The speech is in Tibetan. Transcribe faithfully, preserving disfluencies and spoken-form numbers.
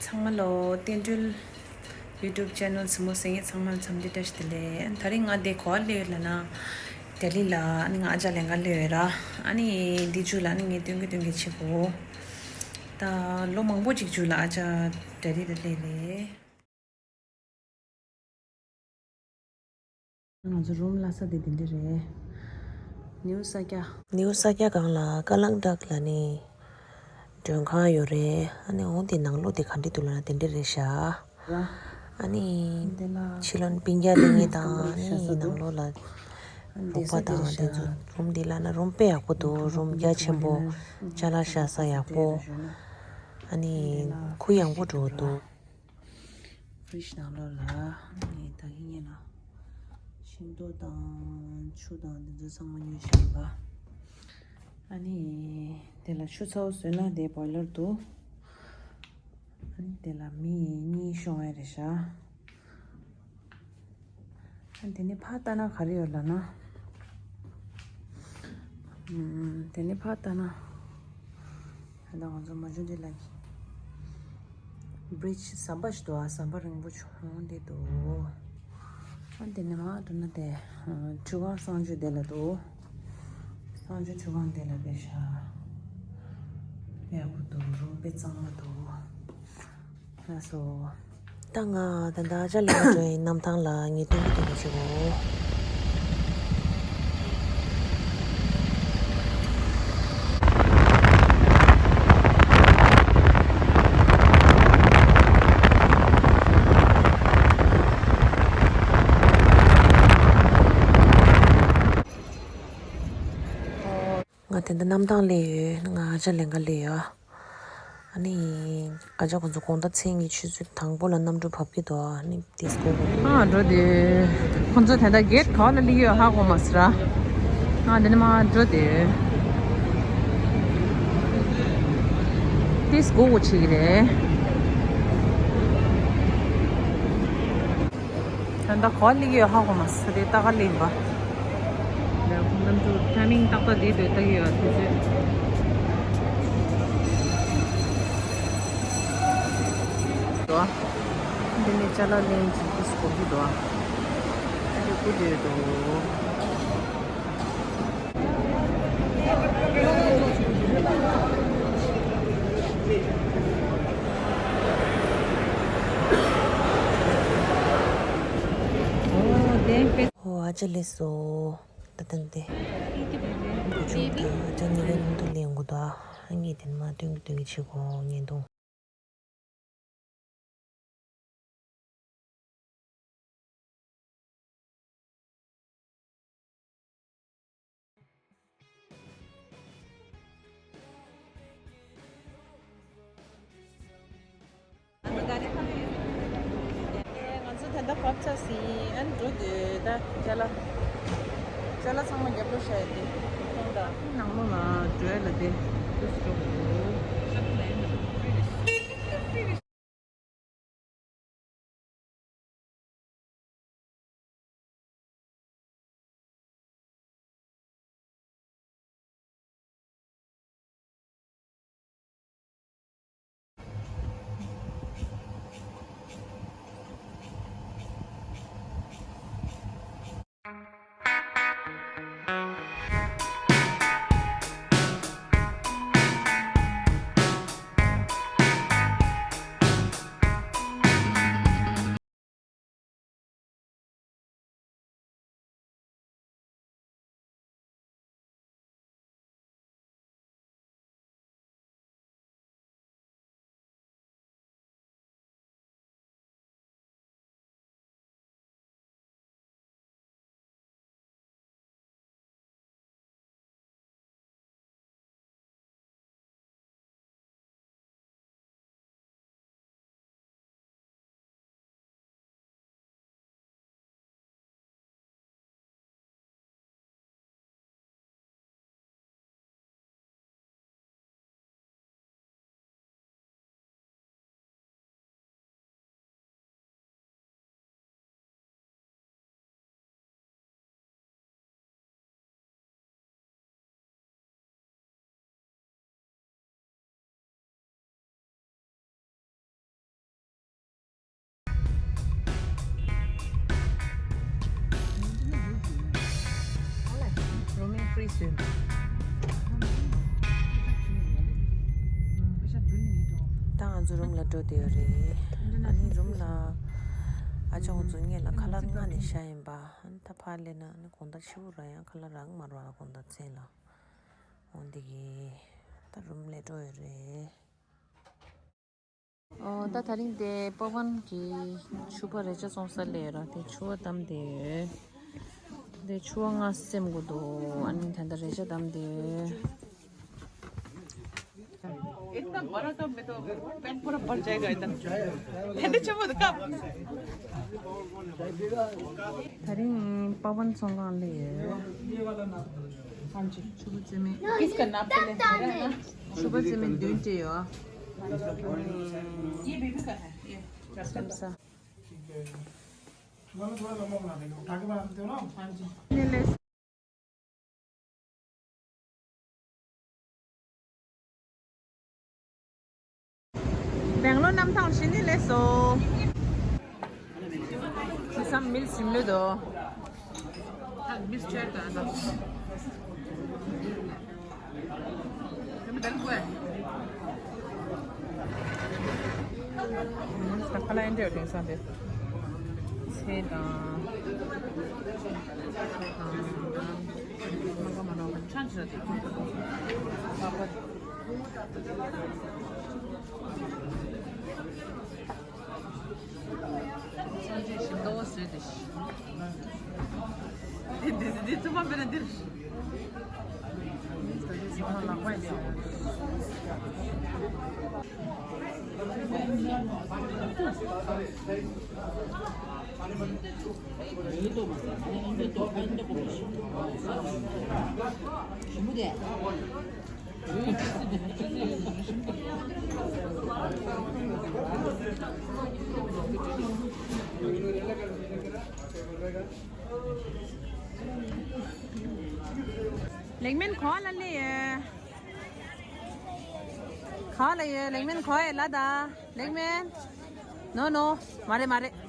ཚང་མ་ལོ། བསྟན་སྒྲོལ་YouTube channel གཟིགས་མོ་གཟིགས་མཁན་ཚང་མ་འཚམས་འདྲི་བཀྲ་ཤིས་བདེ་ལེགས། ད་རིང་ང་འདི་ག་པར་སླེབས་ཡོད་ལབ་ན། ལྡི་ལི་ལ། ཨ་ནི་ང་ཨ་ཅག་ལེན་ག་སླེབས་ཡོད་ར། ཨ་ནི་འདི་མཇུག་ལ་ཨ་ནི་ངས་སྟོན་གི་སྟོན་གི་བྱེད་དགོས། ད་ལོ་མང་པོ་ཅིག་མཇུག་ལ་ཨ་ཅག་ལྡི་ལི་ལ་སླེབས་རེད། ང་ཚོ་རུམ་གླ་ས་དེ་དེ་འདྲ་རེད། ནིའུ་ས་སྐྱ། ནིའུ་ས་སྐྱ་སྒང་ལ་ཀ་ལང་ཏག་ལབ་ནི་མགྲོན་ཁང་ཡོད་རེད། ཨ་ནི་འོ་དེ་ནང་ལོགས་དེ་ག་འདྲ་འདུག་ལབ་ན་དེ་འདྲ་རེད་ཤག། ཨ་ནི་ཕྱི་ལོགས་ནས་སྤུན་ཀྱག་སླེབས་མཁན་དང་ཨ་ནི་ནང་ལོགས་ལ་རོགས་པ་དང་དེ་ཚོ། རུམ་དེ་ལབ་ན་རུམ་དཔེ་ཡག་པོ་འདུག། རུམ་རྒྱ་ཆེན་པོ། ཅ་ལག་བཞག་ས་ཡག་པོ། ཨ་ནི་གུ་ཡངས་པོ་འདྲ་པོ་འདུག། ཕི་རིཇ་ནང་ལོགས་ལ་ནི་ད་གིན་ཉིན་ལ་ཤིང་ཏོག་དང་ཆུ་དང་དེ་ཚོ་ཚང་མ་ཉོས་བཞག་པ། ཨ་ནི་དེ་ལ་ཆུ་ཚ་པོ་བཟོས་ན་དེ་བོའི་ལར་འདུག། ཨ་ནི་དེ་ལ་མི་གཉིས་ཤོང་ཡ་རེད་ཤག། ཨ་ནི་དེ་ནས་ཕར་ལྟ་ན་ག་རེ་ཡོད་ལབ་ན། ཨམ། དེ་ནས་ཕར་ལྟ་ན། ད་ལྟ་ང་ཚོ་མ་འཇུ་འདི་ལ་བྷི་རིཇ་ཟམ་པ་ཞིག་འདུག། ཨ། ཟམ་པ་རིང་པོ་བྱུང་འདི་འདུག། ཨ། འདི་ནས་མར་འགྲོ་ན་དེ། ཨ། ཁྲུས་ཁང་གསང་སྤྱོད་དེ་ལ་འདུག། གསང་སྤྱོད་ཁྲུས་ཁང་དེ་ལ་དཔེ་ཤག། དཔེ་ཡག་པོ་འདུག། རུམ་དཔེ་གཙང་མ་འདུག། ལགས་སོ། ད་ང་ད་ལྟ་ཅ་ལག་འགྲོ་ཡི་གནམ་ཐང་ལ་ངས་སྟོན་གི་སྟོན་གི་བྱེད་གོ། ང་དེ་འདྲ་གནམ་ཐང་སླེབས་ཡོད། ང་ཨ་ཅག་ལེན་ག་སླེབས་ཡོད། ཨ་ནི་ཨ་ཅག་ཁོང་ཚོ་དགོང་དག་མཚན་གྱི་ཆུ་ཚོད་དང་པོ་ལ་གནམ་གྲུ་བབས་ཀྱི་འདུག། ཨ་ནི་ཏིས་གོ་གོ། ཨ། འགྲོ་དེ། ཁོང་ཚོ་དེ་འདྲ་གེ་ཊི་ག་པར་ལ་སླེབས་ཡོད་ཧ་གོ་མ་སོང་ར། ང་དེ་ནས་མར་འགྲོ་དེ། ཏིས་གོ་གོ་བྱེད་ཀྱི་རེད། ད་ལྟ་ག་པར་སླེབས་ཡོད་ཧ་གོ་མ་སོང་། དེ་ལྟ་ག་སླེབས་པ། ལ་ཁོང་རྣམ་ཚོ་ཊའི་མིང་ཏག་ཏག་རེད་འདུག། ལྟ་གི་ཡོད་དུས་ཚོད། འདི་ནས་ཅ་ལག་ལེན་གྱི་ཏིས་གོ་གི་འདུག། ཨ་ཅག་སྐུ་མདུན་དུ། ཨོ། ཨ་ཅག་སླེབས་སོང་། ད་ཐེངས་དེ། བུ་ཆུང་དང་ཨ་ཅག་གཉིས་ཀ་མཉམ་དུ་སླེབས་ཡོང་གི་འདུག། ཨ། ངས་དེ་ནས་མར་སྟོན་གི་སྟོན་གི་བྱེད་གོ། བརྙན་ཐུང་། ང་ཚོ་ད་ལྟ་བབས་ཚར་ཟིན། ཨ་ནི་འགྲོ་དུས་ད་ཅ་ལག་ཅ་ལག་ཚང་མ་རྒྱབ་ལོགས་བཞག་ཡོད་དེ། ཁོང་དང་ནང་ལོགས་ལ་འགྲོ་ཡ་ལ་དེ་དུས་སུ་འགྲོ་དགོས། ད་ང་ཚོ་རུམ་ལ་འགྲོ་བསྡད་ཡོད་རེད། ཨ་ནི་རུམ་ལ་ཨ་ཅག་ཁོང་ཚོ་སྔོན་ལ་ཁ་ལག་མངགས་ནས་བཞག་ཡིན་པ། ཨ་ནི་ད་ཕར་སླེབས་ན་ཨ་ནི་དགོང་དག་ཕྱི་པོ་ར་ཡང་ཁ་ལག་རག་མ་རག་དགོང་དག་མཚན་ལ། འོ་འདི་གི་ད་རུམ་ལ་འགྲོ་ཡོད་རེད། ཨོ། ད་དེ་རིང་དེ་པ་ཝན་གྱི་ཕྱུ་པ་རས་ཆ་བཙོང་ས་སླེབས་ཡོད་ར། དེ་ཕྱུ་པ་བསྡམས་བསྡད་ཡོད། དེ་ཕྱུ་པ་ལྔ་སེམས་དགོས་འདུག་ཨ་ནི་ད་ལྟ་རས་ཆ་བསྡམས་བསྡད་ཡོད། इतना बड़ा कप में तो पेट पूरा भर जाएगा इतना। ठंडे चम्मच कप। དེ་རིང་པ་ཝན་ཚོང་ཁང་སླེབས་ཡོད། ཕྱུ་པ་རྩེ་མོ། किसका नाप से ले? ཕྱུ་པ་རྩེ་མོ་བདུན་སྤྲད་ཡོད། ये बेबी का है, ये। སེམས་ས། ठीक है। मैंने थोड़ा लंबा बना देगा, उठा के बनाते हो ना आप? हाँ जी। སྦེང་ལོར་གནམ་ཐང་ཕྱི་ནས་སླེབས་སོང་། ཁ་སང་མིལ་ཟིན་ལོས་དོ། ཨ་མིལ་ཆེར་དང་དང་། ཁ་ལག་འདྲ་དེང་སང་དེ། ཚལ་དང་། ཚལ་དང་། མ་ག་མ་ནོ་ཁ་ཆང་ཆི་ར་དེ། པ་པ། སངས་རྒྱས་ཞིང་ཁ་བ་ཟོས་ཏེ། འདི་འདི་འདི་ཐུབ་པ་མེད་ན་འདིར། ལེགས་སྨོན་ག་ལ་ལེ་ཡོད། ག་ལ་ཡོད། ལེགས་སྨོན་ག་ཡོད་ལ་ད། ལེགས་སྨོན། ནོ་ནོ། མ་རེད་མ་རེད།